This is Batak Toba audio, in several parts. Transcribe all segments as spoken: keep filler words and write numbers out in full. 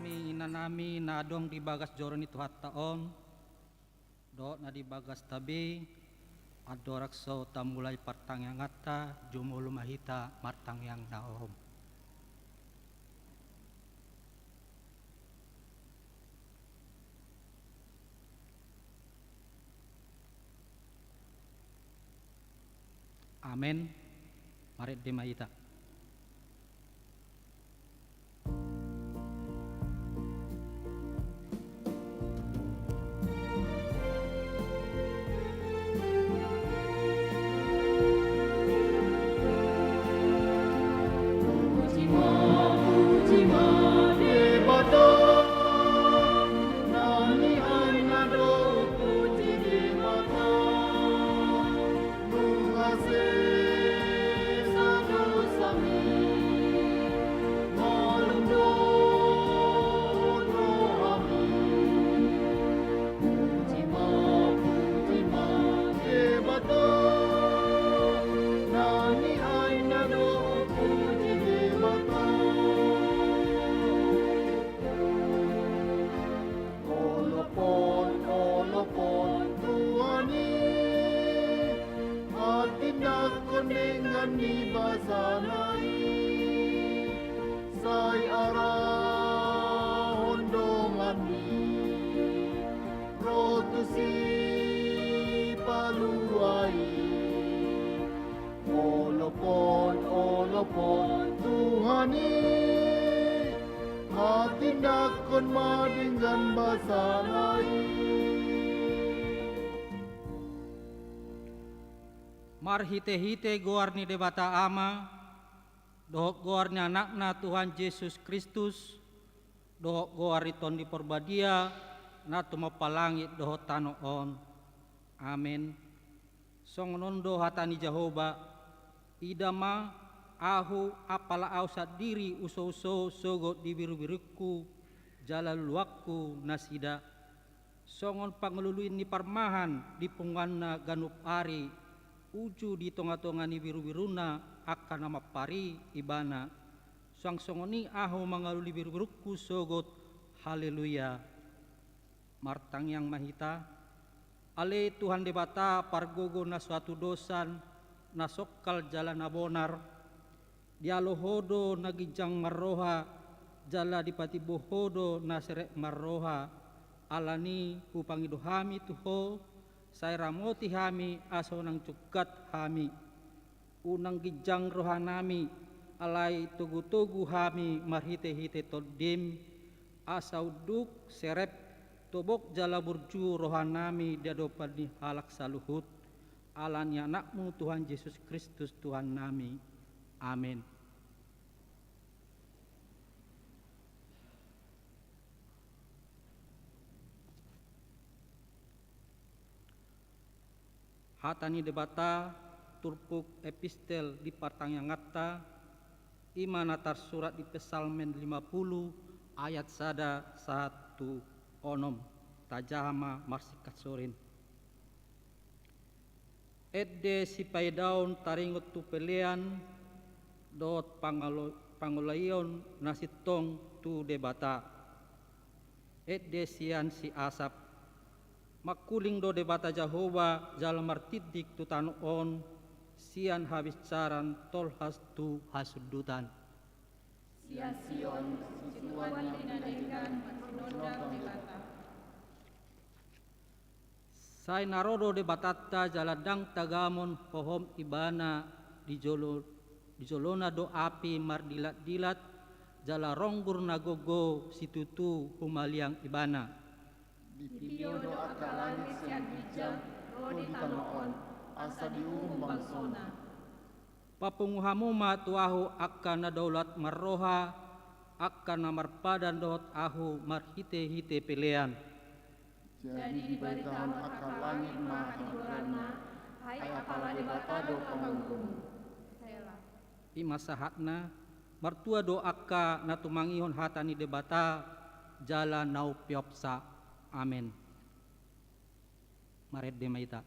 Ni inanami na adong di bagas joro ni Tuhanta on, dohot na di bagasta be, andorang so tamulai partangianganta, jumolo ma hita martangiang na hohom. Amen. Marende ma hita. Olopon, olopon Tuhan i, hatindangkon denggan ni basana i, sai arahon donganni ro tu Sipalua i. Olopon, olopon Tuhan i, hatindangkon ma denggan basana i. Marhitehite goar ni Debata Ama, dohot goar ni Anakna Tuhan Jesus Kristus, dohot goar ni Tondi Parbadia, na tumompa langit dohot tano on. Amen. Songon on do hata ni Jahowa: Ida ma, ahu, apala ahu sandiri usouso sogot di birubirungku jala luluanku nasida. Songon pangalului ni parmahan di punguanna ganup ari, uju di tongatonga ni birubiruna angka na mampari ibana. Suang songon i ahu mangalului birubirungku sogot. Haleluya. Martangiang ma hita. Ale Tuhan Debata, pargogo na so hatudosan, na songkal jala na bonar, dialo Ho do na ginjang marroha, jala dipatimbo Ho do na serep marroha. Alani hupangido hami tu Ho, sai ramoti hami asa unang jungkat hami. Unang ginjang rohanami, alai togutogu hami marhitehite Tondim, asa unduk, serep, tobok jala burju rohanami di adopan ni halak saluhut, ala ni Anakmu Tuhan Jesus Kristus Tuhannami. Amen. Hata ni Debata turpuk epistel di partangianganta, i ma na tarsurat di Psalmen lima puluh ayat sada sahat tu onom. Tajaha ma marsingkat sorin. Ende sipaidaon taringot tu pelean dohot pangalo-, pangoloion na sintong tu Debata. Ende sian si Asap. Mangkuling do Debata Jahowa jala martindik tu tano on, sian habinsaran tolhas tu hasundutan. Sian Sion situan ni na denggan marsinondang Debata. Sai na ro do Debatanta jala ndang tagamon hohom Ibana di jolo, di jolona do api mardilatdilat, jala ronggur na gogo situtu humaliang Ibana. Dipio do angka langit sian ginjang ro di tano on, asa diuhum bangsona. Papungu hamu ma tu ahu angka na daulat marroha, angka na marpadan dohot ahu marhitehite pelean. Jadi dibaritahon angka langit ma hatigoranna, ai apala Debata do panguhummu. Sela. I ma sahatna. Martua do angka na tumangihon hata ni Debata jala na umpeopsa. Amen. Marende ma hita.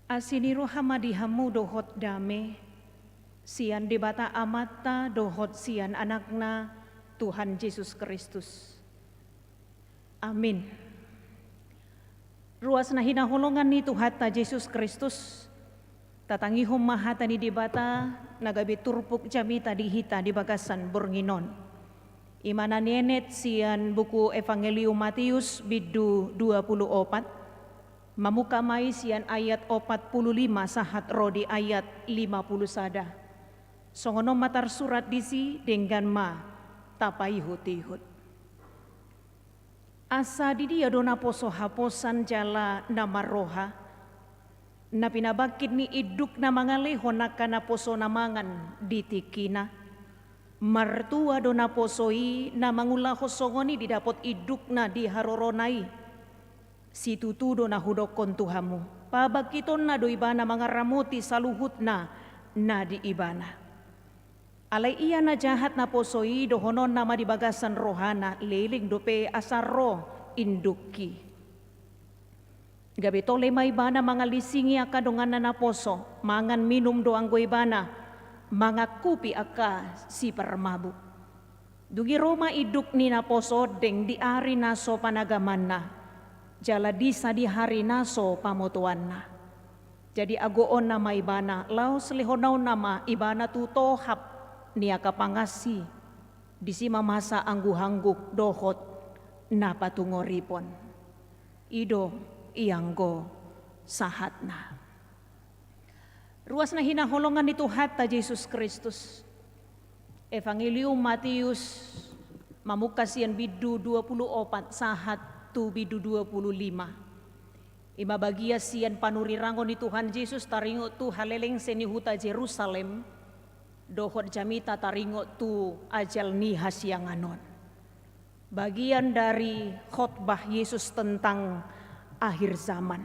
Asi ni roha ma di hamu dohot dame, sian Debata Amanta dohot sian Anakna, Tuhan Jesus Kristus. Amin. Ruas na hinaholongan ni Tuhanta Jesus Kristus, tatangihon ma hata ni Debata na gabe turpuk jamita di hita di bagasan borngin on. I ma na nienet sian buku Evangelium Mateus bindu dua pulu opat, mamungka ma i sian ayat opat pulu lima sahat ro di ayat lima pulu sada. Songon on ma tarsurat disi, denggan ma tapaihutihut. Asa di dia do naposo haposan jala na marroha, na pinabangkit ni indukna mangalehon angka naposo na mangan di tingkina? Martua do naposo i na mangulahon songon i didapot indukna di harorona i. Situtu do na hudokkon tu hamu, pabangkitonna do ibana mangaramoti saluhutna na di ibana. Alai ia na jahat naposo i dohononna ma di bagasan rohana, leleng dope asa ro indukki. Gabe tole ma ibana mangalisingi angka donganna naposo, mangan minum do anggo ibana mangangkupi angka siparmabuk. Dung i ro ma induk ni naposo ondeng di ari na so panagamanna, jala di sadihari na so pamotoanna. Jadi agoonna ma ibana, laos lehonaonna ma ibana tu tohap ni angka pangansi, disi ma masa angguhangguk dohot na patungoripon. I do ianggo sahatna. Ruas na hinaholongan ni Tuhanta Jesus Kristus. Evangelium Mateus mamungka sian bindu dua pulu opat sahat tu bindu dua pulu lima. I ma bagian sian panurirangon ni Tuhan Jesus taringot tu halelengse ni huta Jerusalem, dohot jamita taringot tu ajal ni hasiangan on. Bagian dari khotbah Yesus tentang akhir zaman.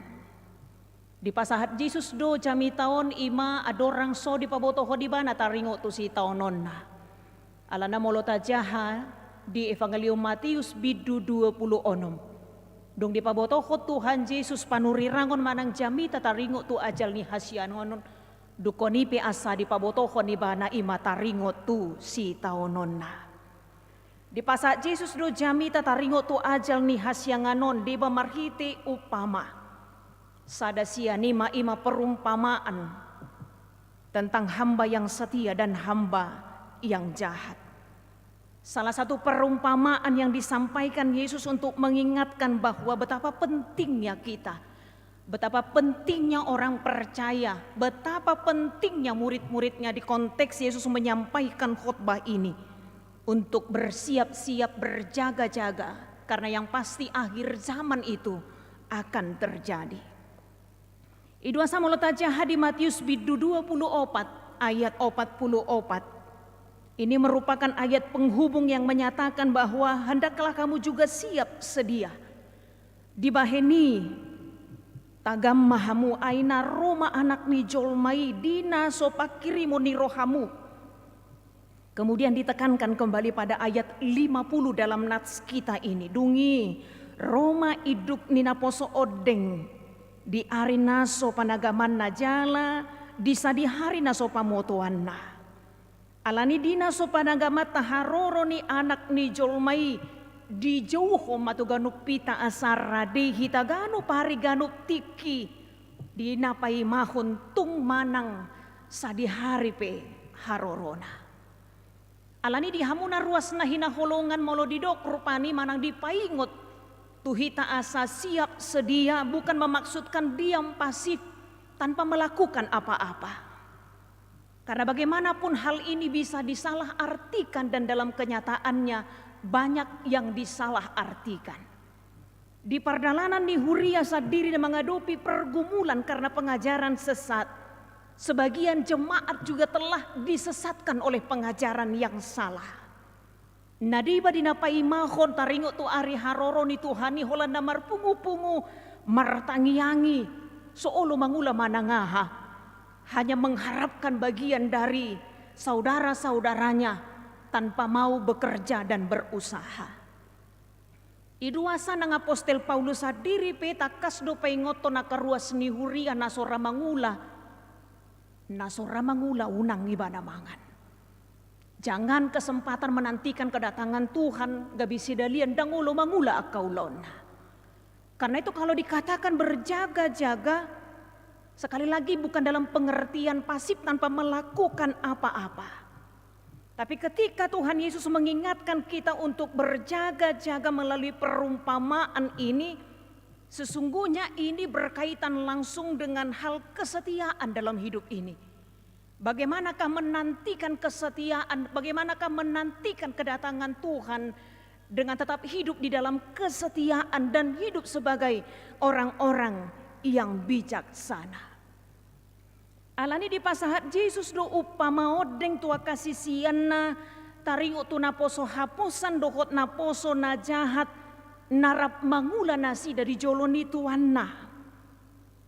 Dipasahat Jesus do jamita on, i ma andorang so dipabotohon ibana taringot tu sitaononna. Alana molo tajaha di Evangelium Mateus bindu dua pulu onom, dung dipabotohon Tuhan Jesus panurirangon manang jamita taringot tu ajal ni hasiangan on, dungkon i pe asa dipabotohon ibana i ma taringot tu sitaononna. Dipasahat Jesus do jamita taringot tu ajal ni hasiangan on, deba marhite umpama. Sada sian i ma, i ma perumpamaan tentang hamba yang setia dan hamba yang jahat. Salah satu perumpamaan yang disampaikan Yesus untuk mengingatkan bahwa betapa pentingnya kita, betapa pentingnya orang percaya, betapa pentingnya murid-muridnya di konteks Yesus menyampaikan khotbah ini. Untuk bersiap-siap, berjaga-jaga, karena yang pasti akhir zaman itu akan terjadi. I do asa molo tajaha di Mateus bindu dua pulu opat ayat opat pulu opat. Ini merupakan ayat penghubung yang menyatakan bahwa hendaklah kamu juga siap sedia. Dibahen i, tagam ma hamu, ai na ro ma Anak ni jolma i di na so pangkirimon ni rohamu. Kemudian ditekankan kembali pada ayat lima puluh dalam nats kita ini. Dung i ro ma induk ni naposo ondeng di ari na so panagamanna jala di sadihari na so pamotoanna. Alani di na so panagamanta haroro ni Anak ni jolma i, dijouhon ma tu ganup hita asa rade hita ganup ari ganup tingki di na paimahon tung manang sadihari pe harorona. Alani di hamu na ruas na hinaholongan, molo didok rupani manang dipaingot tu hita asa siap sedia bukan memaksudkan diam pasif tanpa melakukan apa-apa. Karena bagaimanapun hal ini bisa disalahartikan dan dalam kenyataannya banyak yang disalahartikan. Di pardalanan ni huria sandiri na mangadopi pergumulan karena pengajaran sesat, sebagian jemaat juga telah disesatkan oleh pengajaran yang salah. Na deba di na paimahon taringot tu ari haroro ni Tuhan i holan na marpungupungu, martangiangi, so olo mangula manang aha. hanya mengharapkan bagian dari saudara-saudaranya tanpa mau bekerja dan berusaha. I do asa nang apostel Paulus sandiri pe tangkas do paingothon angka ruas ni huria na so ra mangula, na so ra mangula unang ibana mangan. Jangan kesempatan menantikan kedatangan Tuhan gabe sidalian ndang olo mangula angka ulaonna. Karena itu kalau dikatakan berjaga-jaga, sekali lagi bukan dalam pengertian pasif tanpa melakukan apa-apa. Tapi ketika Tuhan Yesus mengingatkan kita untuk berjaga-jaga melalui perumpamaan ini, sesungguhnya ini berkaitan langsung dengan hal kesetiaan dalam hidup ini. Bagaimanakah menantikan kesetiaan, bagaimanakah menantikan kedatangan Tuhan dengan tetap hidup di dalam kesetiaan dan hidup sebagai orang-orang yang bijaksana. Alani dipasahat Jesus do umpama ondeng tu angka siseanna taringot tu naposo haposan dohot naposo na jahat na rap mangula nasida di jolo ni tuanna.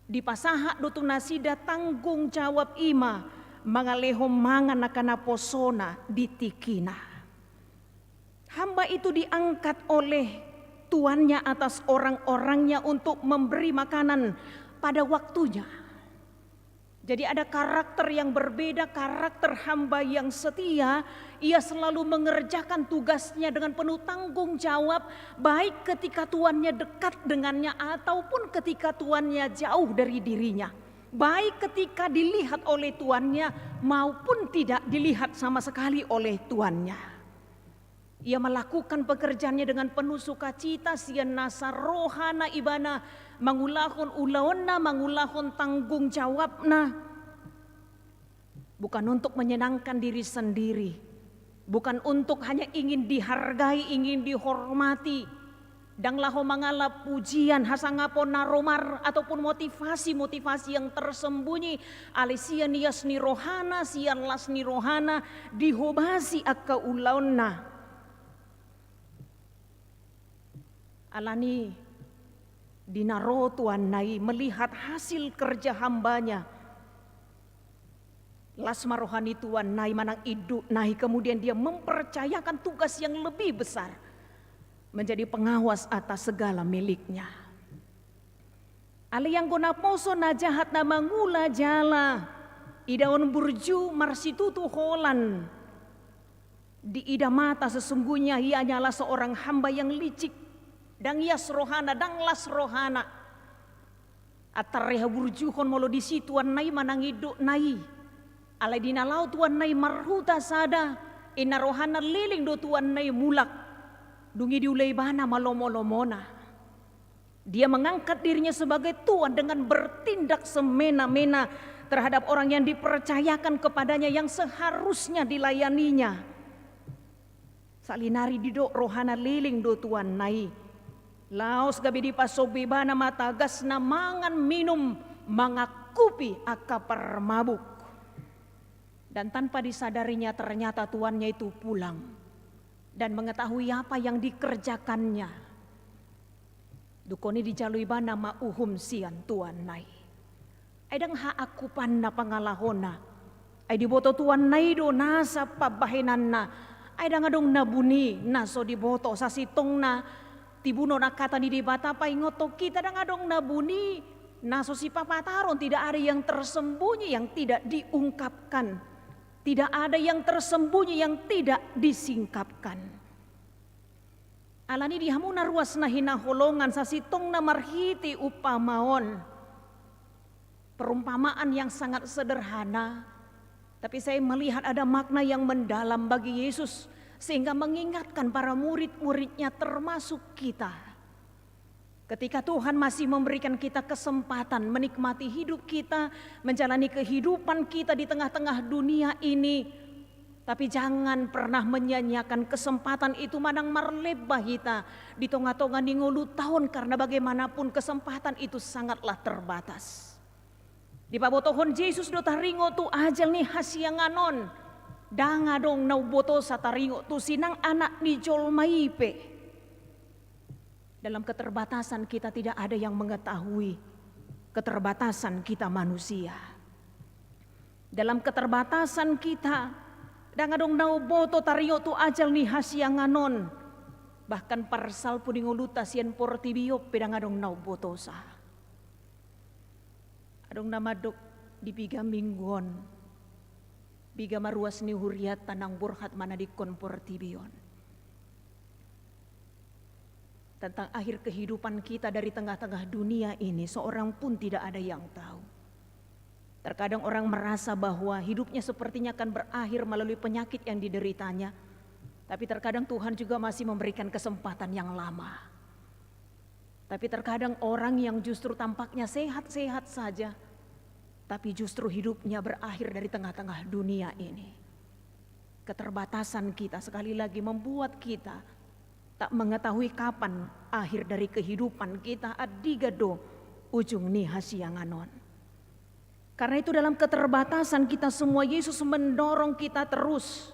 Dipasahat do tu nasida tanggung jawab i ma mangalehon mangan angka naposona di tingkina. Hamba itu diangkat oleh tuannya atas orang-orangnya untuk memberi makanan pada waktunya. Jadi ada karakter yang berbeda, karakter hamba yang setia, ia selalu mengerjakan tugasnya dengan penuh tanggung jawab, baik ketika tuannya dekat dengannya ataupun ketika tuannya jauh dari dirinya. Baik ketika dilihat oleh tuannya maupun tidak dilihat sama sekali oleh tuannya. Ia melakukan pekerjaannya dengan penuh sukacita, sian nasa rohana ibana mangulahon ulaonna, mangulahon tanggung jawabna. Bukan untuk menyenangkan diri sendiri, bukan untuk hanya ingin dihargai, ingin dihormati, ndang laho mangalap pujian, hasangapon na romar, ataupun motivasi-motivasi yang tersembunyi, alai sian ias ni rohana, sian las ni rohana, dihobasi angka ulaonna. Alani di na ro tuanna i melihat hasil kerja hambanya, las ma roha ni tuanna i manang indukna i, kemudian dia mempercayakan tugas yang lebih besar, menjadi pengawas atas segala miliknya. Alai anggo naposo na jahat na mangula jala idaon burju marsitutu holan, diida mata sesungguhnya ia hanyalah seorang hamba yang licik, ndang ias rohana, ndang las rohana. Antar dihaburjuhon molo disi tuanna i manang indukna i. Alai di na laho tuanna i marhuta sada, inna rohana leleng do tuanna i mulak. Dung i diula ibana ma lomo-lomona. Dia mengangkat dirinya sebagai tuan dengan bertindak semena-mena terhadap orang yang dipercayakan kepadanya yang seharusnya dilayaninya. Salinari didok rohana leleng do tuanna i. Laos gabe dipasombu ibana ma tagasna mangan minum, mangangkupi angka parmabuk. Dan tanpa disadarinya ternyata tuannya itu pulang dan mengetahui apa yang dikerjakannya. Dung i dijalo ibana ma uhum sian tuanna i. Ai ndang haangkupanna pangalahona. Ai diboto tuanna i do nasa pambahenanna. Ai ndang adong na buni na so diboto, sasintongna tibunon angka hata ni Debata paingothon hita, ndang adong na buni na so sipapataron, tidak ada yang tersembunyi yang tidak diungkapkan. Tidak ada yang tersembunyi yang tidak disingkapkan. Alani di hamu na ruas na hinaholongan, sasintongna marhite umpama on. Perumpamaan yang sangat sederhana, tapi saya melihat ada makna yang mendalam bagi Yesus, sehingga mengingatkan para murid-murid-Nya termasuk kita. Ketika Tuhan masih memberikan kita kesempatan menikmati hidup kita, menjalani kehidupan kita di tengah-tengah dunia ini, tapi jangan pernah menyia-nyiakan kesempatan itu manang marlemba hita di tonga-tonga ni ngolunta on, karena bagaimanapun kesempatan itu sangatlah terbatas. Dipabotohon Jesus do taringot tu ajal ni hasiangan on. Ndang adong na umbotosa taringot tusi nang Anak ni jolma i pe. Dalam keterbatasan kita tidak ada yang mengetahui keterbatasan kita manusia. Dalam keterbatasan kita, ndang adong na umboto tariot tu ajal ni hasiangan on. Bahkan parsalpu ni ngolunta sian portibi on pe ndang adong na umbotosa. Adong na mandok di piga minggu on, piga ma ruas ni hurianta naung borhat manadingkon portibi on. Tentang akhir kehidupan kita dari tengah-tengah dunia ini, seorang pun tidak ada yang tahu. Terkadang orang merasa bahwa hidupnya sepertinya akan berakhir melalui penyakit yang dideritanya, tapi terkadang Tuhan juga masih memberikan kesempatan yang lama. Tapi terkadang orang yang justru tampaknya sehat-sehat saja, tapi justru hidupnya berakhir dari tengah-tengah dunia ini. Keterbatasan kita sekali lagi membuat kita tak mengetahui kapan akhir dari kehidupan kita, andigan do ujung ni hasiangan on. Karena itu, dalam keterbatasan kita semua, Yesus mendorong kita terus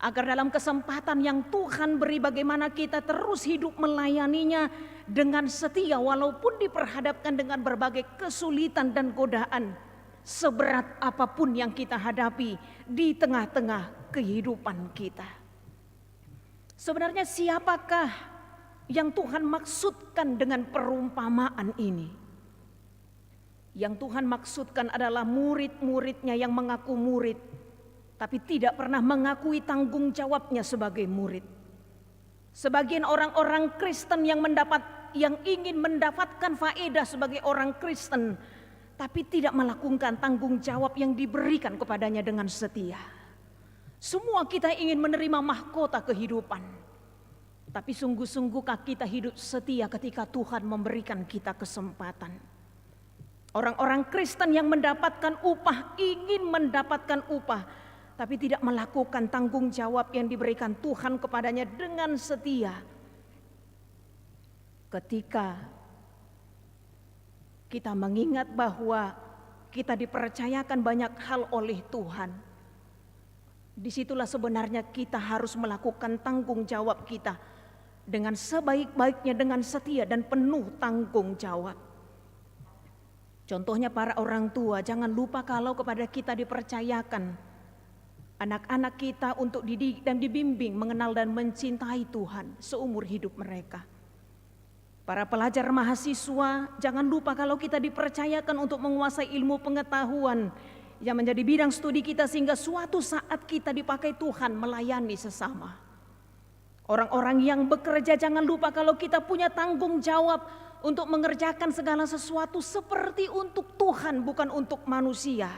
agar dalam kesempatan yang Tuhan beri, bagaimana kita terus hidup melayani-Nya dengan setia, walaupun diperhadapkan dengan berbagai kesulitan dan godaan, seberat apapun yang kita hadapi di tengah-tengah kehidupan kita. Sebenarnya, siapakah yang Tuhan maksudkan dengan perumpamaan ini? Yang Tuhan maksudkan adalah murid-murid-Nya yang mengaku murid, tapi tidak pernah mengakui tanggung jawabnya sebagai murid. Sebagian orang-orang Kristen yang mendapat, yang ingin mendapatkan faedah sebagai orang Kristen, tapi tidak melakukan tanggung jawab yang diberikan kepadanya dengan setia. Semua kita ingin menerima mahkota kehidupan. Tapi sungguh-sungguhkah kita hidup setia ketika Tuhan memberikan kita kesempatan? Orang-orang Kristen yang mendapatkan upah, ingin mendapatkan upah, tapi tidak melakukan tanggung jawab yang diberikan Tuhan kepadanya dengan setia. Ketika kita mengingat bahwa kita dipercayakan banyak hal oleh Tuhan, disitulah sebenarnya kita harus melakukan tanggung jawab kita dengan sebaik-baiknya, dengan setia dan penuh tanggung jawab. Contohnya, para orang tua, jangan lupa kalau kepada kita dipercayakan anak-anak kita untuk dididik dan dibimbing mengenal dan mencintai Tuhan seumur hidup mereka. Para pelajar mahasiswa, jangan lupa kalau kita dipercayakan untuk menguasai ilmu pengetahuan yang menjadi bidang studi kita, sehingga suatu saat kita dipakai Tuhan melayani sesama. Orang-orang yang bekerja, jangan lupa kalau kita punya tanggung jawab untuk mengerjakan segala sesuatu seperti untuk Tuhan, bukan untuk manusia.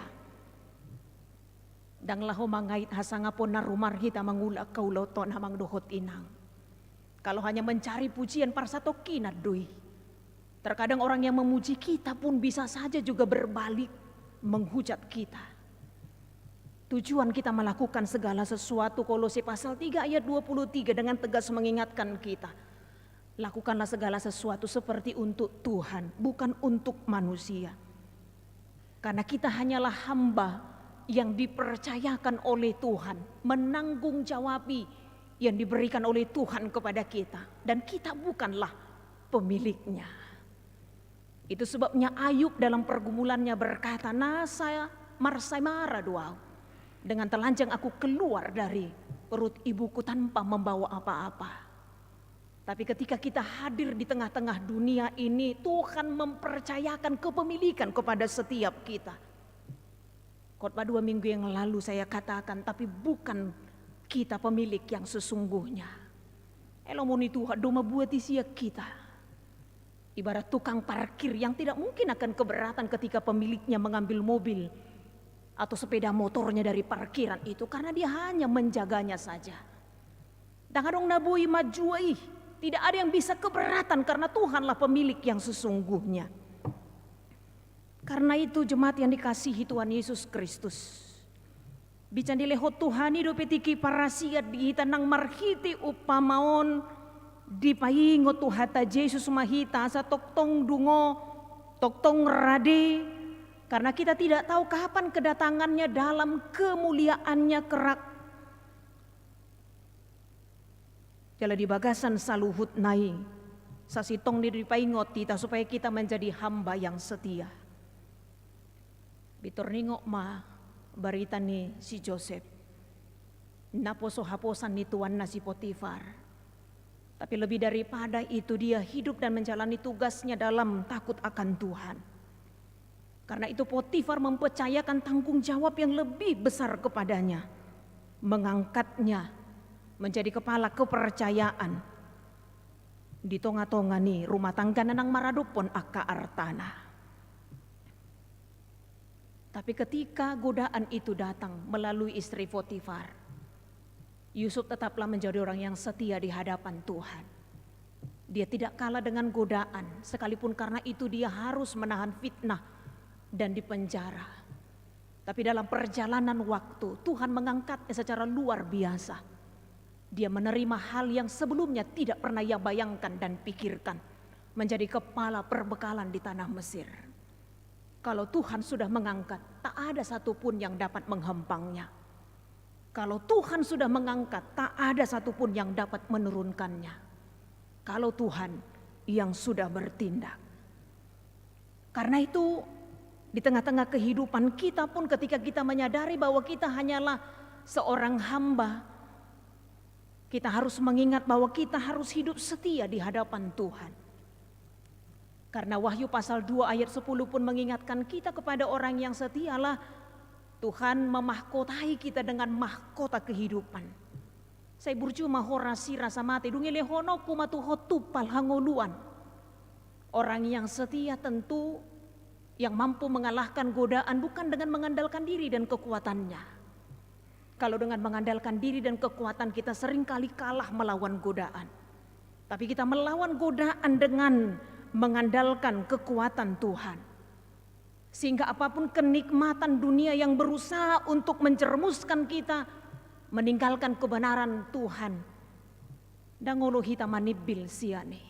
Ndang laho mangait hasangapon na rumar hita mangulak haulaon, amang dohot inang. Kalau hanya mencari pujian, parsatongkinan do i. Terkadang orang yang memuji kita pun bisa saja juga berbalik menghujat kita. Tujuan kita melakukan segala sesuatu, Kolose pasal tiga ayat dua puluh tiga dengan tegas mengingatkan kita, lakukanlah segala sesuatu seperti untuk Tuhan, bukan untuk manusia. Karena kita hanyalah hamba yang dipercayakan oleh Tuhan, menanggung jawabi yang diberikan oleh Tuhan kepada kita, dan kita bukanlah pemiliknya. Itu sebabnya Ayub dalam pergumulannya berkata, "Nasa marsaemara do ahu, dengan telanjang aku keluar dari perut ibuku tanpa membawa apa-apa." Tapi ketika kita hadir di tengah-tengah dunia ini, Tuhan mempercayakan kepemilikan kepada setiap kita. Khotbah dua minggu yang lalu saya katakan, tapi bukan kita pemilik yang sesungguhnya. Elomon ni Tuhan do mambuat isi kita. Ibarat tukang parkir yang tidak mungkin akan keberatan ketika pemiliknya mengambil mobil atau sepeda motornya dari parkiran itu, karena dia hanya menjaganya saja. Ndang adong na boi manjua i. Tidak ada yang bisa keberatan karena Tuhanlah pemilik yang sesungguhnya. Karena itu, jemaat yang dikasihi Tuhan Yesus Kristus, binsan dilehon Tuhan i dope tingki parasiat di hita nang marhite umpama on, dipaingot Tuhanta Jesus ma hita asa tongtong dungo, tongtong rade, karena kita tidak tahu kapan kedatangannya dalam kemuliaannya kerak. Jala di bagasan saluhutna i, sasintongna dipaingot hita supaya kita menjadi hamba yang setia. Pintor ningot ma Barita ni si Josep, naposo haposan ni tuanna si Potifar. Tapi lebih daripada itu, dia hidup dan menjalani tugasnya dalam takut akan Tuhan. Karena itu, Potifar mempercayakan tanggung jawab yang lebih besar kepadanya, mengangkatnya menjadi kepala kepercayaan di tonga-tonga ni rumah tanggana nang maradophon angka artana. Tapi ketika godaan itu datang melalui istri Potifar, Yusuf tetaplah menjadi orang yang setia di hadapan Tuhan. Dia tidak kalah dengan godaan, sekalipun karena itu dia harus menahan fitnah dan dipenjara. Tapi dalam perjalanan waktu, Tuhan mengangkatnya secara luar biasa. Dia menerima hal yang sebelumnya tidak pernah ia bayangkan dan pikirkan, menjadi kepala perbekalan di tanah Mesir. Kalau Tuhan sudah mengangkat, tak ada satupun yang dapat menghempangnya. Kalau Tuhan sudah mengangkat, tak ada satupun yang dapat menurunkannya. Kalau Tuhan yang sudah bertindak. Karena itu, di tengah-tengah kehidupan kita pun, ketika kita menyadari bahwa kita hanyalah seorang hamba, kita harus mengingat bahwa kita harus hidup setia di hadapan Tuhan. Karena Wahyu pasal dua ayat sepuluh pun mengingatkan kita kepada orang yang setialah Tuhan memahkotai kita dengan mahkota kehidupan. Sai burju ma ho rasirasa mate, dung dilehononku ma tu ho tumpal hangoluan. Orang yang setia tentu yang mampu mengalahkan godaan bukan dengan mengandalkan diri dan kekuatannya. Kalau dengan mengandalkan diri dan kekuatan, kita seringkali kalah melawan godaan. Tapi kita melawan godaan dengan mengandalkan kekuatan Tuhan. Sehingga apapun kenikmatan dunia yang berusaha untuk menjerumuskan kita meninggalkan kebenaran Tuhan, ndang olo hita manimbil sian i.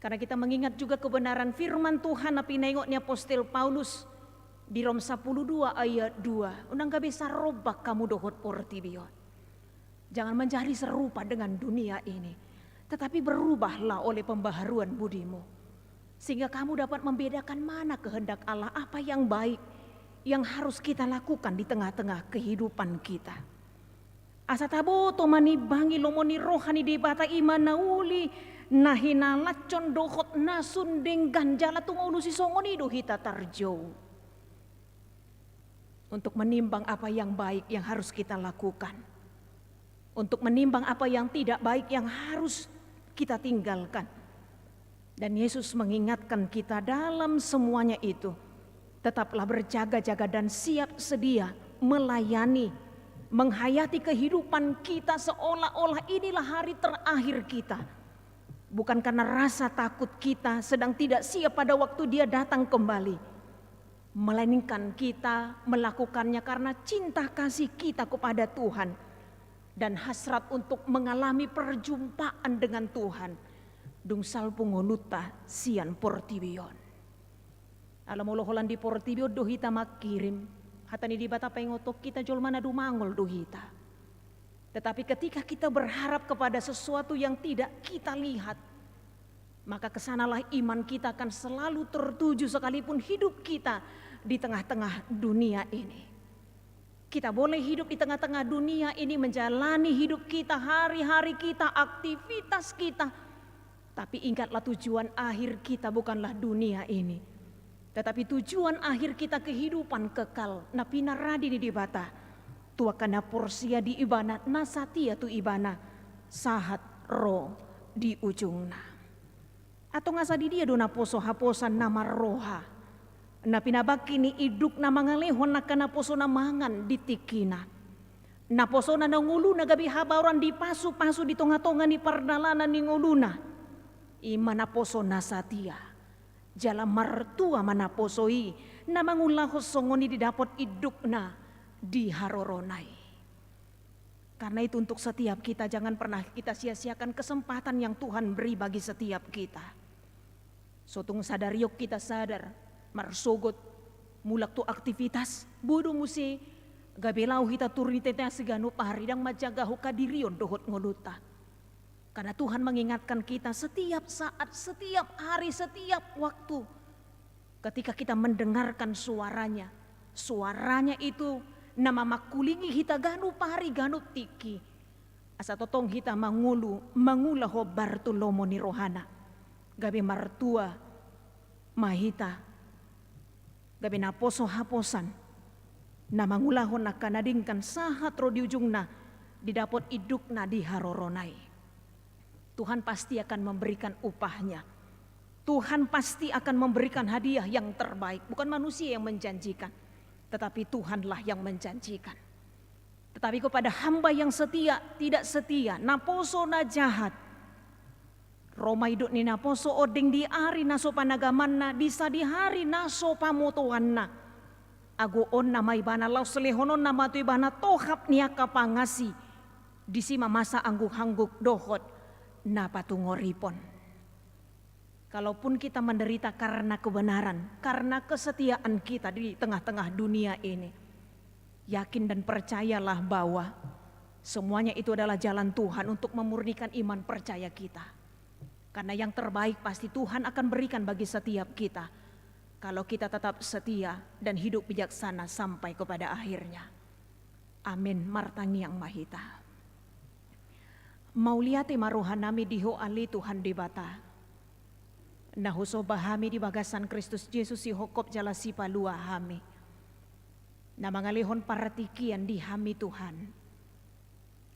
Karena kita mengingat juga kebenaran firman Tuhan na pinaingot ni apostel Paulus di Rom sapuluh dua ayat dua, unang gabe sarombak hamu dohot portibi on. Jangan menjadi serupa dengan dunia ini, tetapi berubahlah oleh pembaharuan budimu, sehingga kamu dapat membedakan mana kehendak Allah, apa yang baik, yang harus kita lakukan di tengah-tengah kehidupan kita. Asa taboto manimbangi lomo ni roha ni Debata, i ma na uli, na hinalanhon dohot na sun denggan, jala tung ulos i songon i do hita tarjou. Untuk menimbang apa yang baik yang harus kita lakukan, untuk menimbang apa yang tidak baik yang harus kita tinggalkan. Dan Yesus mengingatkan kita dalam semuanya itu, tetaplah berjaga-jaga dan siap sedia melayani, menghayati kehidupan kita seolah-olah inilah hari terakhir kita. Bukan karena rasa takut kita sedang tidak siap pada waktu Dia datang kembali, melainkan kita melakukannya karena cinta kasih kita kepada Tuhan dan hasrat untuk mengalami perjumpaan dengan Tuhan dung salpu ngolunta sian portibi on. Ala molo holan di portibi on do hita mangkirim, hata ni Debata paingothon hita jolma na dumangol do hita. Tetapi ketika kita berharap kepada sesuatu yang tidak kita lihat, maka kesanalah iman kita akan selalu tertuju sekalipun hidup kita di tengah-tengah dunia ini. Kita boleh hidup di tengah-tengah dunia ini, menjalani hidup kita, hari-hari kita, aktivitas kita. Tapi ingatlah, tujuan akhir kita bukanlah dunia ini, tetapi tujuan akhir kita kehidupan kekal na pinarade ni Debata tu angka na porsea di Ibana, na satia tu Ibana sahat ro di ujungna. Antong asa di dia do naposo haposan na marroha, na pinabangkit ni indukna mangalehon angka naposona mangan di tingkina? Naposona na ngoluna gabe habaoran dipasu-pasu di tonga-tonga ni pardalanan ni ngoluna, i ma naposo na satia. Jala martua ma naposo i na mangulahon songon i didapot indukna di harorona i. Karena itu, untuk setiap kita, jangan pernah kita sia-siakan kesempatan yang Tuhan beri bagi setiap kita. So tung sadari on hita sadar, marsogot, mulak tu aktivitas, boi do muse gabe laho hita turun i tete siganup ari, ndang manjangkahon hadirion dohot ngolunta. Karena Tuhan mengingatkan kita setiap saat, setiap hari, setiap waktu. Ketika kita mendengarkan suara-Nya, Suaranya itu na mamangkulingi hita ganup ari ganup tingki. Asa tongtong hita mangolu, mangula hombar tu lomo ni rohana. Gabe martua ma hita. Gabe naposo haposan. Na mangulahon angka na denggan sahat ro di ujungna, didapot indukna di harorona i. Tuhan pasti akan memberikan upahnya. Tuhan pasti akan memberikan hadiah yang terbaik. Bukan manusia yang menjanjikan, tetapi Tuhanlah yang menjanjikan. Tetapi kepada hamba yang setia, tidak setia, naposo na jahat, ro ma induk ni naposo ondeng di ari na so panagamanna, di sadihari na so pamotoanna. Agoonna ma ibana, laos lehononna ma tu ibana tohap ni angka pangasi. Disi ma masa angguk-angguk dohot na patungoripon. Kalaupun kita menderita karena kebenaran, karena kesetiaan kita di tengah-tengah dunia ini, yakin dan percayalah bahwa semuanya itu adalah jalan Tuhan untuk memurnikan iman percaya kita. Karena yang terbaik pasti Tuhan akan berikan bagi setiap kita, kalau kita tetap setia dan hidup bijaksana sampai kepada akhirnya. Amin. Martangiang ma hita. Mauliate ma rohanami di Ho ale Tuhan Debata, na husomba hami di bagasan Kristus Jesus, sihophop jala sipalua hami, na mangalehon partingkian di hami Tuhan.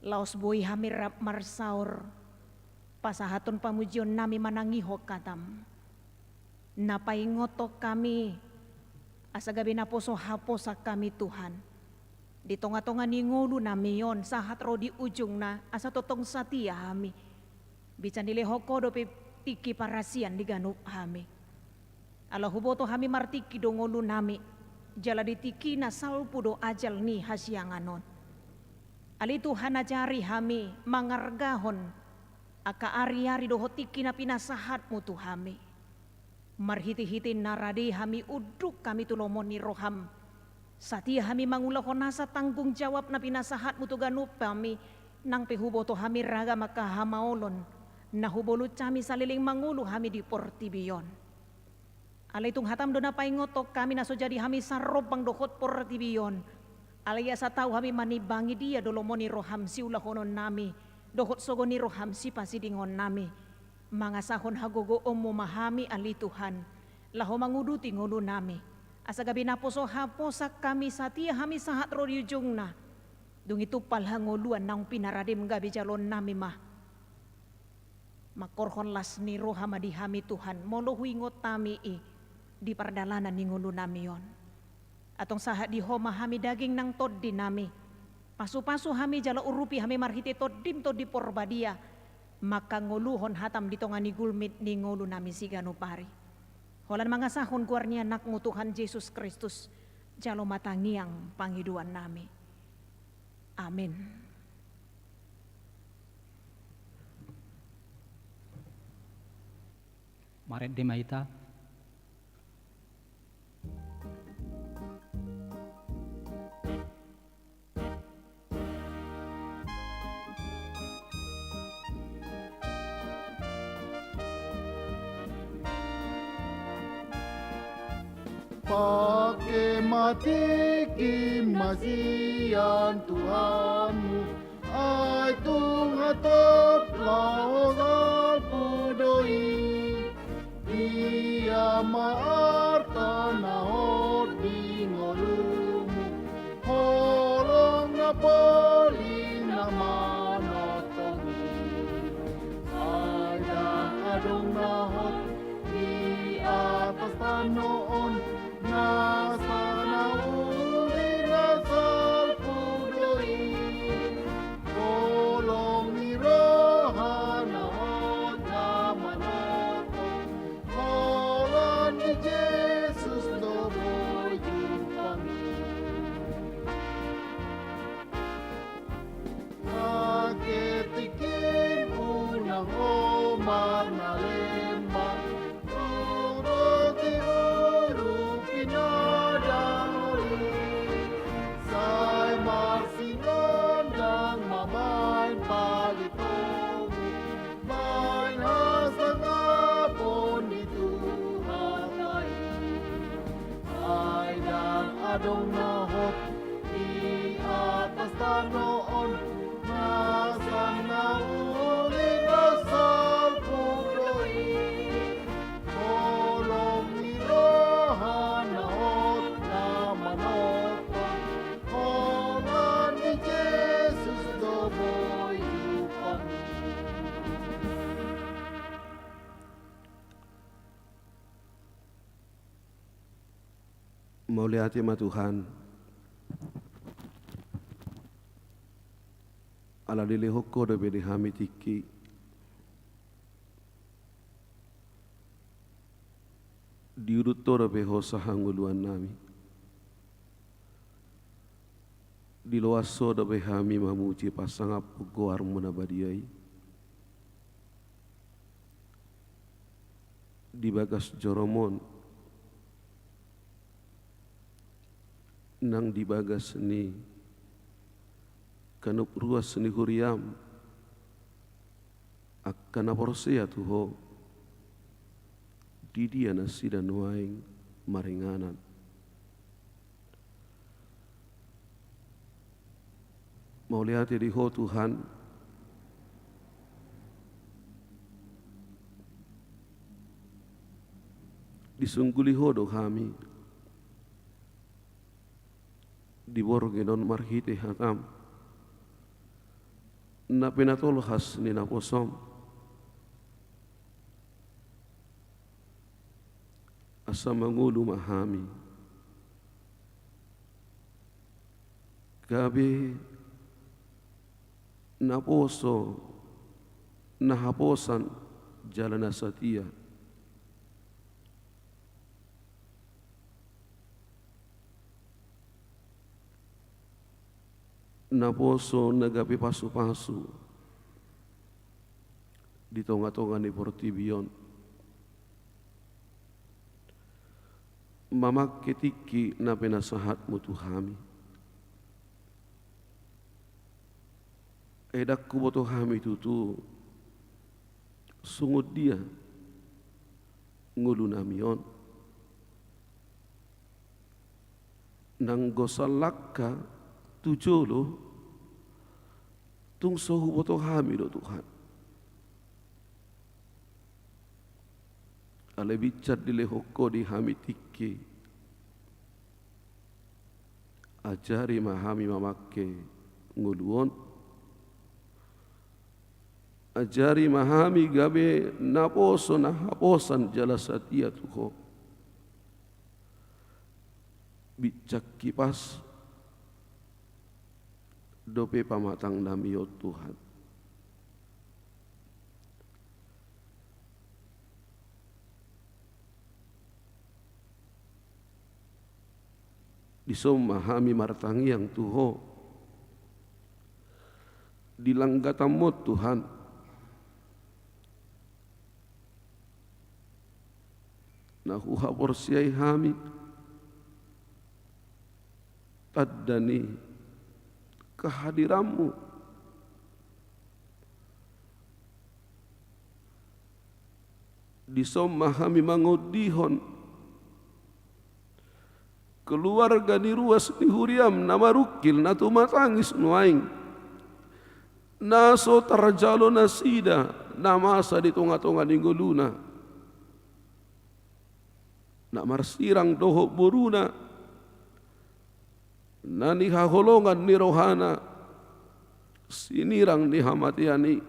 Laos boi hami rap marsaor pasahathon pamujionnami manangihon hatam. Na paingothon hami, asa gabe naposo haposan hami Tuhan. Di tonga-tonga ni ngolunami on sahat ro di ujungna, asa tongtong satia hami. Bisa nilehon Ho dope tingki parasian di ganup hami. Ala huboto hami martingki do ngolunami, jala di tingkina salpu do ajal ni hasiangan on. Ale Tuhan, ajari hami mangargahon angka ari-ari dohot tingki na pinasahatmu tu hami. Marhite-hite na rade hami unduk hami tu lomo ni roham. Satia hami mangulahon asa tanggung jawab na pinasahatmu tu ganup hami, nang pe huboto hami ragam angka hamaolon na hubolut hami saleleng mangolu hami di portibi on. Alai tung hatam do na paingothon hami na so jadi hami sarrompang dohot portibi on. Alai asa tau hami manimbangi dia do lomo ni roham siulahononnami dohot sogo ni roham sipasidingonnami. Mangasahon hagogoonmu ma hami ale Tuhan, laho manguduti ngolunami. Asa gabe naposo haposan hami, satia hami sahat ro di ujungna. Dung i tumpal hangoluan naung pinaradem gabe jaloonnami ma. Mangkorhon las ni roha ma di hami Tuhan, molo huingot hami i di pardalanan ni ngolunami on. Antong sahat di Ho ma hami daging nang tondinami. Pasu-pasu hami jala urupi hami marhite Tondim Tondi Porbadia, mangkangoluhon hatam di tonga ni gulmit ni ngolunami siganup ari. Holan mangasahon goar ni Anakmu Tuhan Jesus Kristus, jalo ma tangiang pangidoannami. Amin. Marende ma hita. Pake ma tingkim na sian Tuhanmu, ai tung hatop laho salpu do i. Ia ma arta na hot di ngolumu, holong na poli na manongtong i. Ai ndang adong na hot di atas tano on, nasa na uli na salpu do i. Holong ni roha na hot na manongtong, holan ni Jesus do boi jumpang i. Pake tingkimmu nang hombar na lemba, tung roti urupi na dangol i. Sai marsinondang ma baen palitou, baen hasangapon di Tuhanta i. Ai ndang adong Pas tano on, masa na uli na salpu do i. Holong ni roha na hot na manopot, holan ni Jesus do boi hupanuhon. Mauliate ma Tuhan. Ala dilehon Ho dope di hami tingki. Diudut Ho dope hosa hangoluan nami. Diloas Ho dope hami mamuji pasangaphon goarMu na badia i. Di bagas joroMon, nang di bagas ni ganup ruas ni huriaM, angka na porsea tu Ho, di dia nasida nuaeng maringanan. Mauliate di Ho Tuhan. Disungguli Ho do hami di borngin on marhite hataM na pinatolhas ni naposoM. Asa mangolu ma hami gabe naposo na haposan jala na satia. Naposo na gabe pasupasu di tongatonga ni portibi on, mamangke tingki na pinasahatMu tu hami. Ai ndang huboto hami tutu songon dia ngolunami on. Nanggo salangka tu jolo, tung so huboto hami do Tuhan. Alai binsan dilehon Ho di hami tingki. Ajari ma hami mamangke ngolu on. Ajari ma hami gabe naposo na haposan jala satia tu Ho. Binsan kipas dope pamatangnami on Tuhan. Dison ma hami martangiang tu Ho di langgatanMu on Tuhan. Na huhaporseai hami tanda ni kehadiranMu. Dison ma hami mangondihon keluarga ni ruas ni huriaM na marungkil, na tumatangis nuaeng, na so tarjalo nasida na masa di tongatonga ni ngoluna, na marsirang dohot boruna, na nihaholongan ni rohana sinirang ni hamatean i,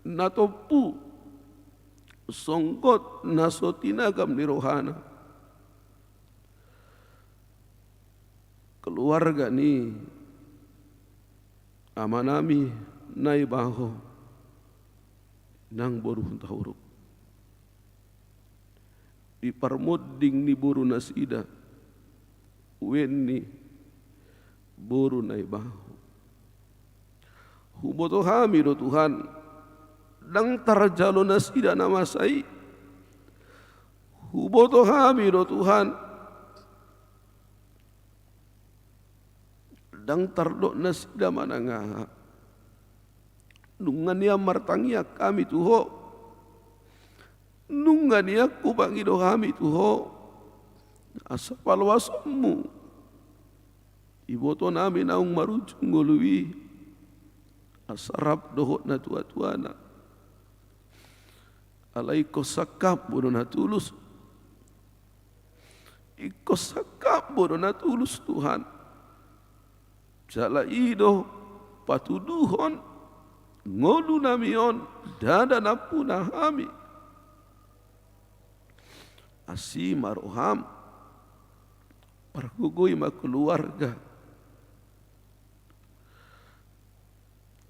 na tompu songgot na so tinagam ni rohana. Keluarga ni amanami Naibaho nang boru Hutauruk. Di parmonding ni boru nasida, Wenni boru Naibaho. Huboto hami do Tuhan, ndang tarjalo nasida na masa i. Huboto hami do Tuhan, ndang tardok nasida manang aha. Nunga nian martangiang hami tu Ho. Nunga nian hupangido hami tu Ho asa paloasonMu. Iboto nami naung marujung ngolu i, asa rap dohot natuatuana. Alai ingkon sangkapmu do na tulus. Ingkon sangkapmu do na tulus, Tuhan. Jala i do patuduhon ngolu nami on, ndada nampuna hami. Asi ma roham, pargogoi ma keluarga.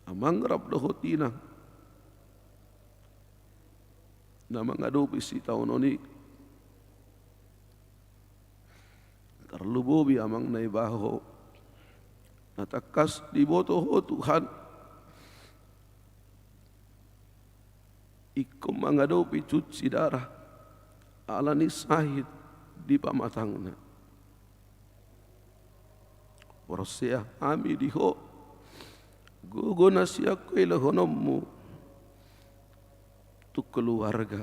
Amang rap dohot inang na mangadopi sitaonon i, tarlumobi amang na iba ho, na tangkas diboto ho Tuhan, ingkon mangadopi cuci darah ala ni sahit di pamatangna. Porsea hami di ho, gogo na sian ho lehononmu tu keluarga,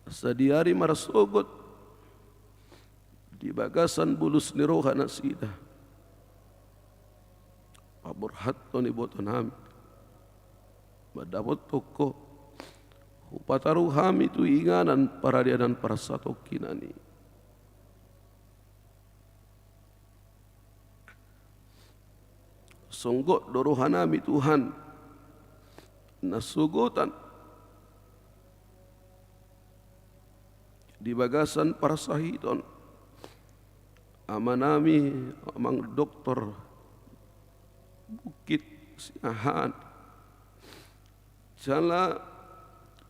asa di ari marsogot di bagasan bulus ni roha nasida, paborhathon iboto nami mandapothon ho, hupataru hami tu inganan paradianan parsatongkinan i. Songgot do roha nami Tuhan, na sogotan di bagasan parsahiton ama nami, amang doktor Bukit Siahaan. Jala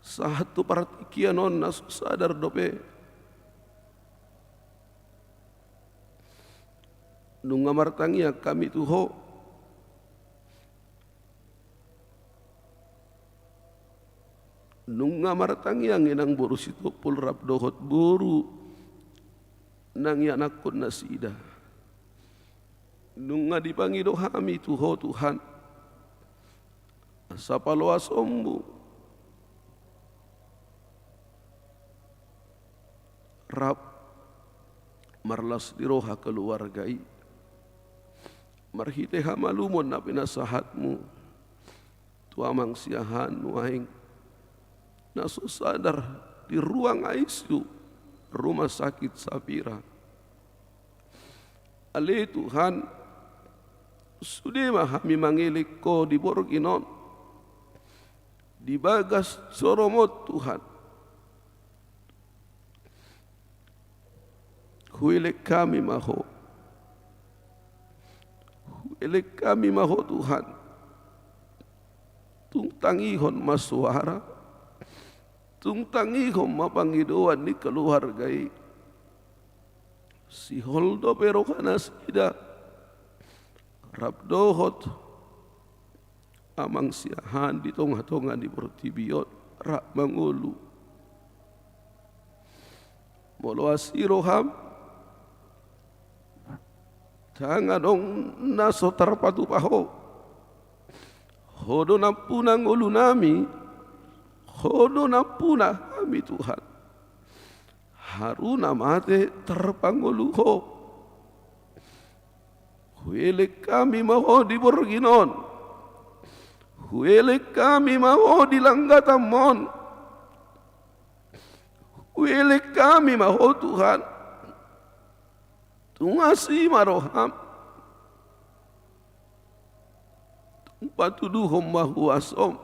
sahat tu partingkian on na so sadar dope. Nunga martangiang hami tu ho. Nunga martangiang inang boru Sitompul rap dohot boru na nianakhon nasida. Nunga dipangido hami tu ho Tuhan, asa paloasonmu rap marlas ni roha keluarga i, marhite hamalumon na pinasahatmu tu amang Siahaan nuaeng, na so sadar di ruang I C U Rumah Sakit Sapira. Ale Tuhan, sude ma hami mangelek ho di borngin on, di bagas joro-Mu Tuhan. Huelek hami ma ho. Huelek hami ma ho Tuhan. Tung tangihon ma soara, tung tangihon ma pangidoan ni keluarga i. Sihol dope roha nasida rap dohot amang Siahaan di tongatonga ni portibi on rap mangolu. Molo asi roham, ndang adong na so tarpatupa ho. Ho do nampuna ngolu nami, ho do nampuna hami Tuhan. Haru na mate tarpangolu ho. Huelek hami ma ho di borngin on. Huelek hami ma ho di langgatam on. Huelek hami ma ho Tuhan. Tung asi ma roham. Tung patuduhon ma huasom.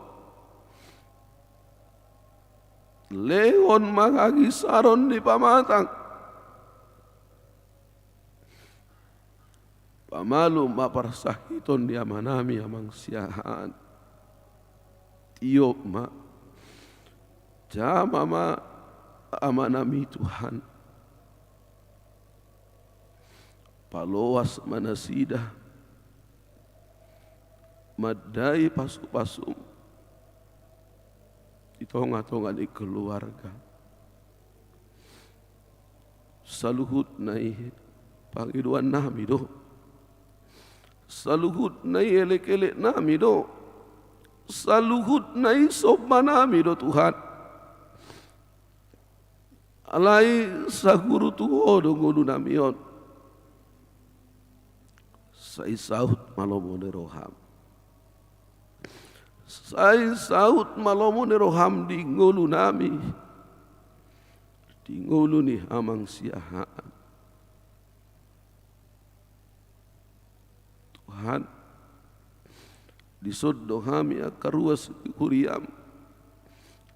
Lehon ma hagisaron ni pamatang. Pamalum ma parsahiton ni amanami amang Siahaan. Tiop ma. Jama ma amanami Tuhan. Paloas ma nasida. Mandai pasupasum di tongatonga ni keluarga. Saluhutna i pangidoannami do. Saluhutna i elekeleknami do. Saluhutna i sombanami do Tuhan. Alai saguru tu Ho do ngolunami on. Sai saut ma lomo ni roham. Sai saut ma lomo ni roham di ngolunami, di ngolu ni amang siahaan. Tuhan, dison do hami angka ruas ni huriam,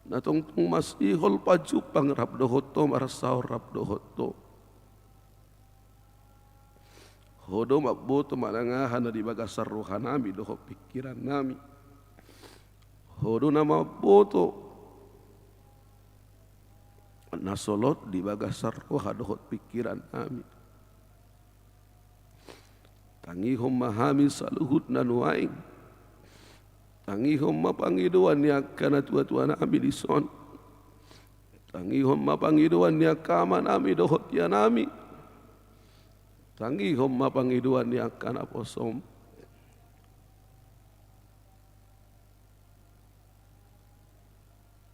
na tongtong masihol pajumpang rap dohot Ho, marsaor rap dohot Ho. Ho do mamboto manang aha na di bagasan rohanami dohot pingkirannami. Ho do na mamboto na solot di bagasan roha dohot pingkirannami. Tangihon ma hami saluhutna nuaeng. Tangihon ma pangidoan ni angka natuatuanami dison. Tangihon ma pangidoan ni angka amanami dohot ianami. Tangihon ma pangidoan ni angka naposom.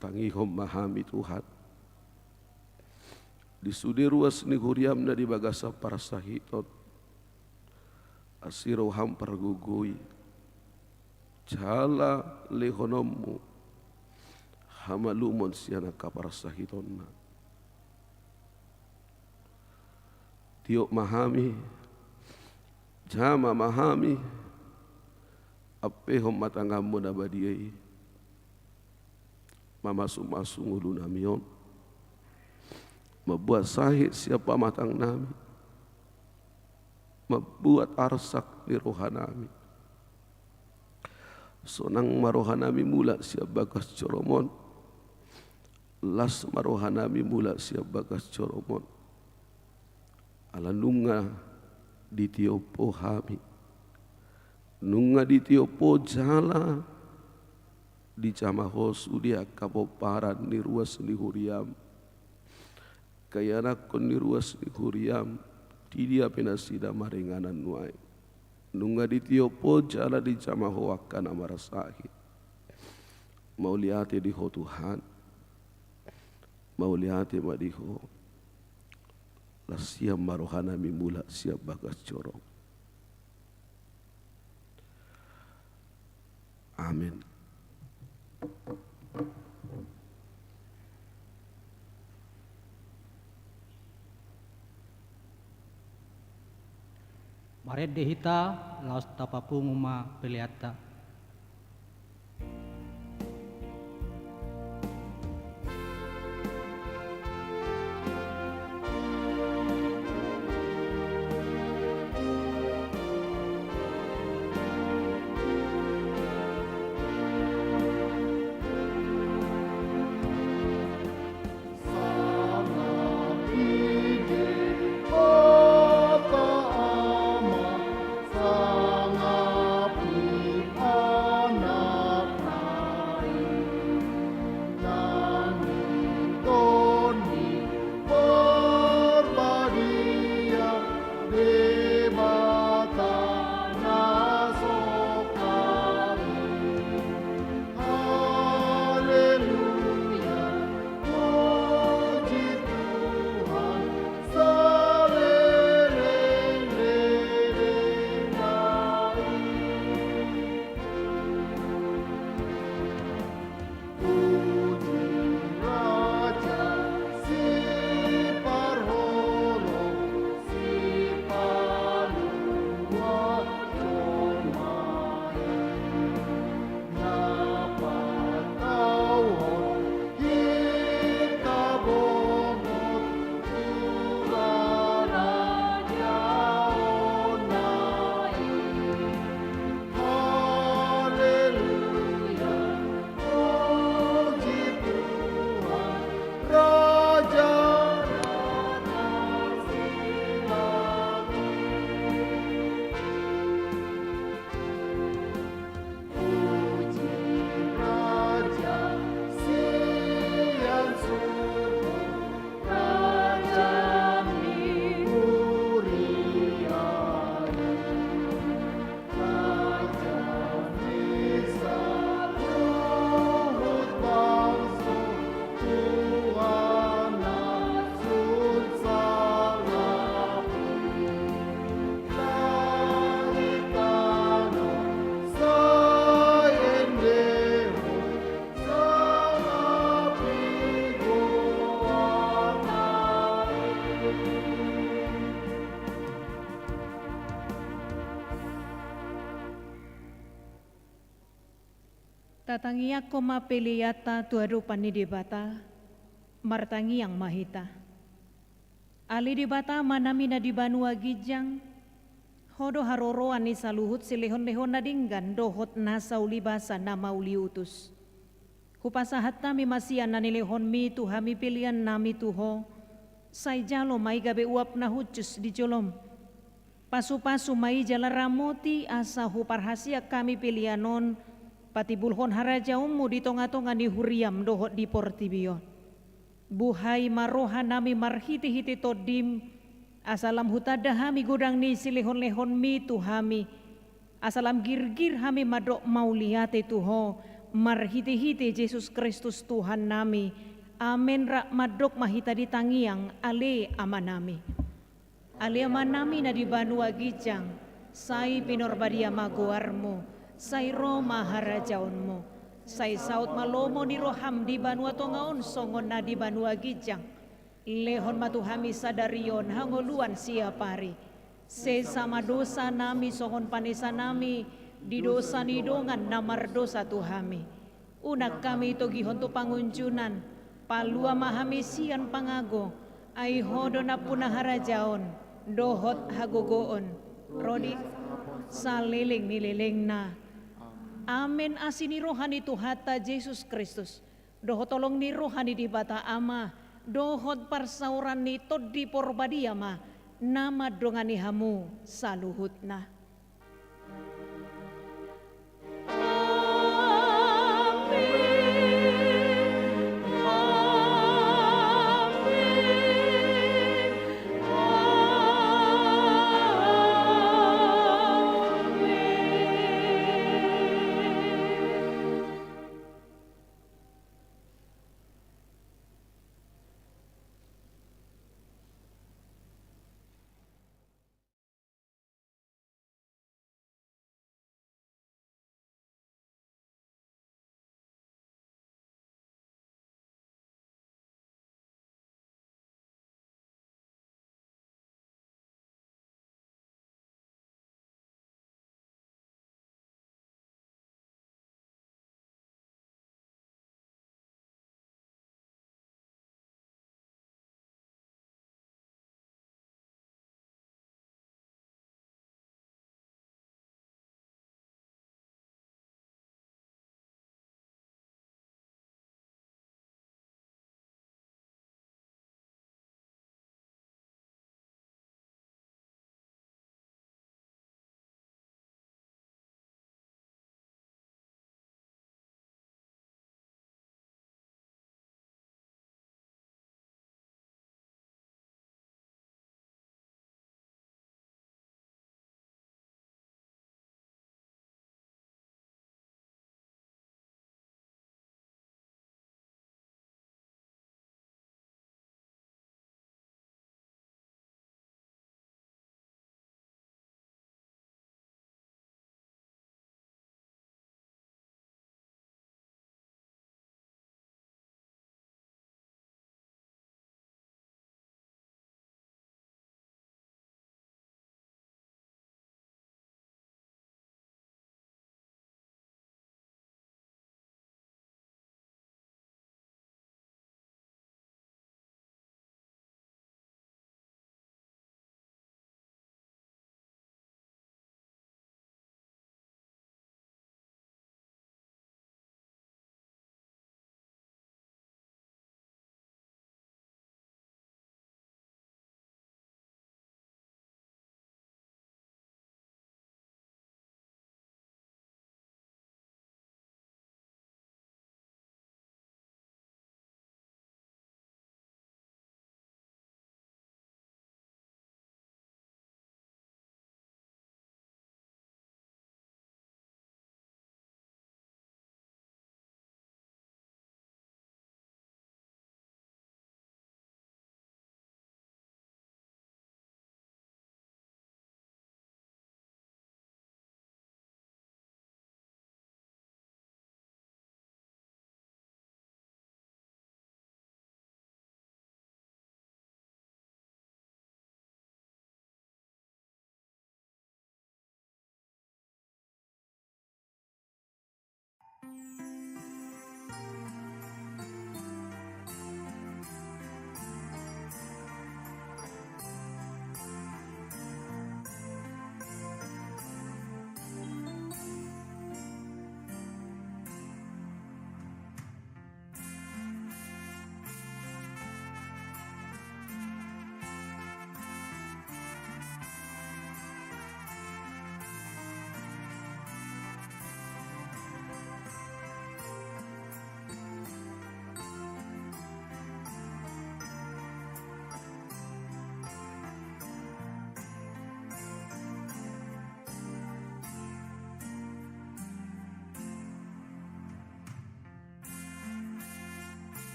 Tangihon ma hami, Tuhan, di sude ruas ni huriam na di bagasan parsahiton, asi roham pargogoi jala lehononmu hamalumon sian angka parsahitonna. Tiop ma hami, jama ma hami, ampehon ma tanganmu na badia i mamasumasu ngolunami on, mambuat sahit sian pamatangnami, mambuat arsak ni rohanami. Sonang ma rohanami mulak sian bagas joroMon. Las ma rohanami mulak sian bagas joroMon. Ala nunga ditiop Ho hami. Nunga ditiop Ho jala dijama Ho sude angka pomparan ni ruas ni huriam. Angka ianakhon ni ruas ni huriam, di dia pe nasida maringanan nuaeng. Nunga ditiop Ho jala dijama Ho angka na marsahit. Mauliate di Ho, Tuhan. Mauliate ma di Ho. Las hian ma rohanami mulak sian bagas joroM. Amen. Marende hita, laos tapapungu ma peleanta. Tatangiangkon ma peleanta tu adopan ni Debata. Martangiang ma hita. Ale Debata Amanami na di banua ginjang, Ho do haroroan ni saluhut silehonlehon na denggan dohot nasa ulibasa na mauliutus. Hupasahat hami ma sian na nilehonMi tu hami peleannami tu Ho, sai jalo ma i gabe uap na hushus di joloM. Pasupasu ma i jala ramoti asa huparhasiang hami pelean on, patimbulhon harajaonMu di tongatonga ni huriaM dohot di portibi on. Buhai ma rohanami marhitehite TondiM, asa lam hutanda hami godang ni silehonlehonMi tu hami, asa lam girgir hami mandok mauliate tu Ho, marhitehite Jesus Kristus Tuhannami. Amen. Rap mandok ma hita di tangiang, Ale Amanami. Ale Amanami na di banua ginjang, sai pinarbadia ma goarMu, sai ro ma harajaonMu, sai saut ma lomo ni rohaM di banua tonga on songon na di banua ginjang. Lehon ma tu hami sadari on hangoluan siapari. Sesa ma dosanami songon panesanami di dosa ni dongan na mardosa tu hami. Unang hami togihon tu pangunjunan, palua ma hami sian pangago, ai Ho do nampuna harajaon, dohot hagogoon, ro di saleleng ni lelengna. Amen. Asi ni roha ni Tuhanta Jesus Kristus, dohot holong ni roha ni Debata Ama, dohot parsaoran ni Tondi Parbadia ma na mandongani hamu saluhutna.